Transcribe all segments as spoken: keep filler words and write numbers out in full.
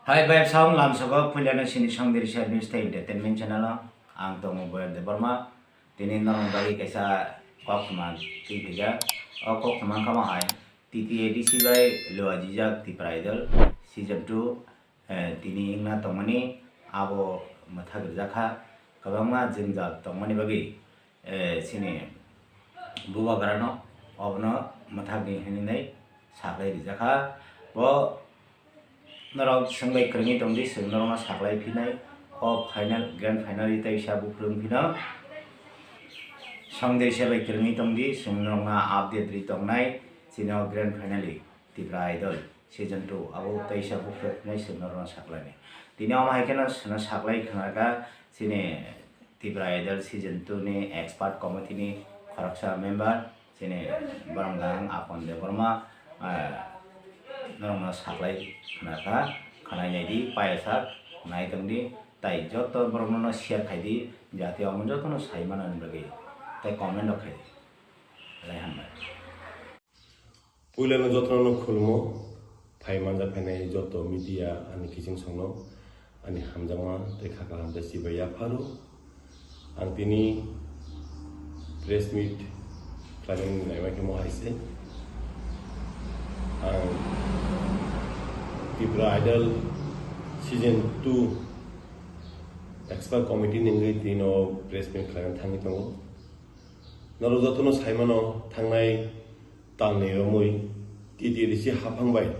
Hai bai, saung lamsogo puilano sini Songdir Sher News tei Entertainment Channel o ang tongo Boyan Debbarma. Tini norok bagwi kaisa koktwma twi phaijak. O koktwma wngkha mo hai T T A D C bai luajijak Tipra Idol season two, eh, tini wngna tongmani abo mwthak rijak kha. Kwbangma jwngjal tongmani bagwi, eh, chini bubagrano obono mwthakni hinwi saklai rijak kha. Bo norok swngbai kwrwngwi tongdi, chwng norokno saklai phinai. O final, grand final tei sa buphuru wng phino. Songdir Sher bai kwrwngwi tongdi, chwng norokno update ri tongnai. Chini o grand final Tipra Idol season two abo tei sa buphuru phinai, chwng norokno saklainai. Tini omo hai kheno chwngno saklai khna kha chini Tipra Idol season two ni expert committee ni khoroksa member, chini borok wngkha ang Apon Debbarma, eh, norokno saklai khna kha, khwnai nai di, paiya sak nai tong di, tai joto borok no share khai di, jate omo joto no sai mana ni bagwi, tai comment rok khai di. Belai hambai. Puilano jotono khulmo, phai manja phainai joto media ani kiching songno ani hamjakma tei kha kaham tei chibai yapharo. Ang tini press meet khlaimani naima khe mo hai se. Ang Tipra Idol season two expert committee ni wngwi tino press meet khlaina thangwi tongo. Norok jotono saimano thangnai talni romwi T T A D C haphang bai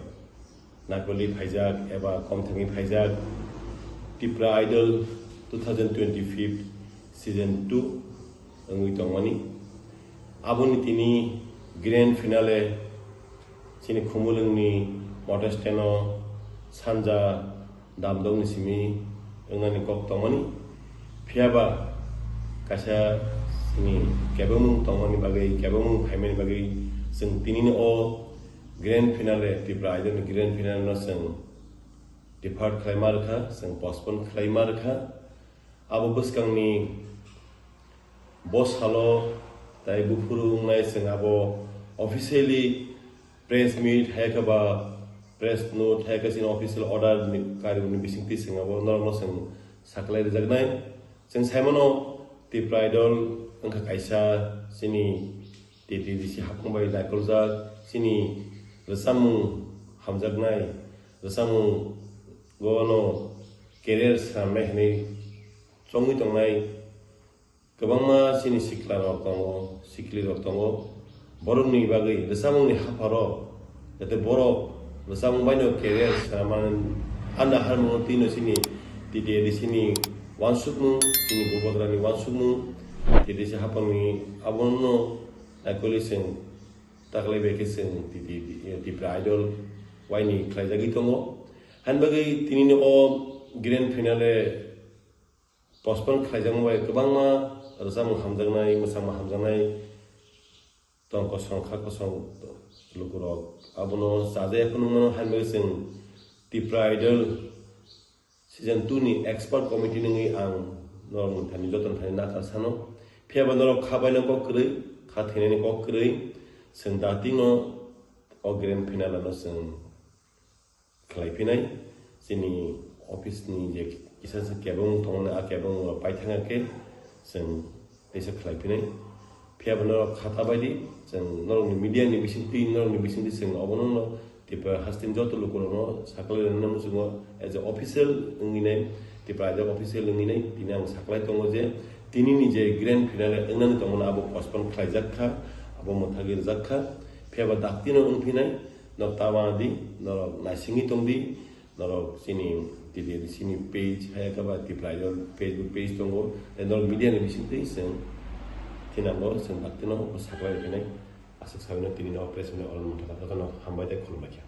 naikoli phaijak eba komthangwi phaijak Tipra Idol two thousand twenty-five season two wngwi tongmani. Aboni tini grand finale chini Khumulwngni motor stand o sanja damdokni simi wngnani kok tongmani. Phiya ba kaisa chini kebengmung tongmani bagwi, kebengmung phaimani bagwi chwng tinini o grand finale, Tipra Idol ni grand finale no chwng defer khlai ma rwkha, chwng postpone khlai ma rwkha. Abo bwskangni bo salo tai buphuru wngnai chwng abo officially press meet hai khe ba press note hai khe chini official order ni karwi ni bisingtwi chwng abo norokno chwng saklai rwjaknai. Chwng saimano Tipra Idol wngkha kaisa chini T T A D C haphang bai naikoljak chini rwchapmung hamjaknai, rwchapmung bono career swnamnai hinwi chongwi tongnai. Kwbangma chini sikla rok tongo, sikli rok tongo. Borokni bagwi rwchapmungni hapharo, jate borok rwchapmung baino career swnamani anda harmung twi no chini T T A D C ni uansukmung, chini bubagrani uansukmung, T T A D C haphangni abono naikoli chwng taklai bai khe chwng T T A D, Tipra Idol waini khlaijagwi tongo. Hain bagwi tinini o grand finale postpone khlaijakma bai kwbangma rwchapmung hamjaknai, mwsamung hamjaknai tong kosong kha kosong lukurok abono chajaya phunukmano, hain bagwi chwng Tipra Idol season two ni expert committee nungwi ang norok thani joto thani nakar sano. Phiya ba norok kha baino kok kwrwi, kha thinani kok kwrwi, chwng daktino o grand final ano chwng khlai phinai. Chini office ni je kisa se kebeng tongmani, a kebeng rok paithakya khe chwng teisa khlai phinai. Phiya bo norok khata bai di, chwng norokni media ni bisingtwi, norokni bisingtwi chwng obono no Tripura hasteni joto lukurokno saklai rwna muchungo as a official wngwi nai, Tripura as a official wngwi nai, tini ang saklai tongo je tini ni je grand finale wngnani tongmani abo postpone khlaijak kha, abo mwthagwi rwjak kha. Phiya ba daktino wng phinai, norok ta uana di, norok naisingwi tong di, norok chini T T A D C ni page, hai khe ba Tripura Idol Facebook page tongo, tei norok media ni bisingtwi chwng thinango, chwng daktino saklai rw phinai. Aswk sabino tini no press meet o oro mwthangkha, jotono hambai tei khulumbai kha.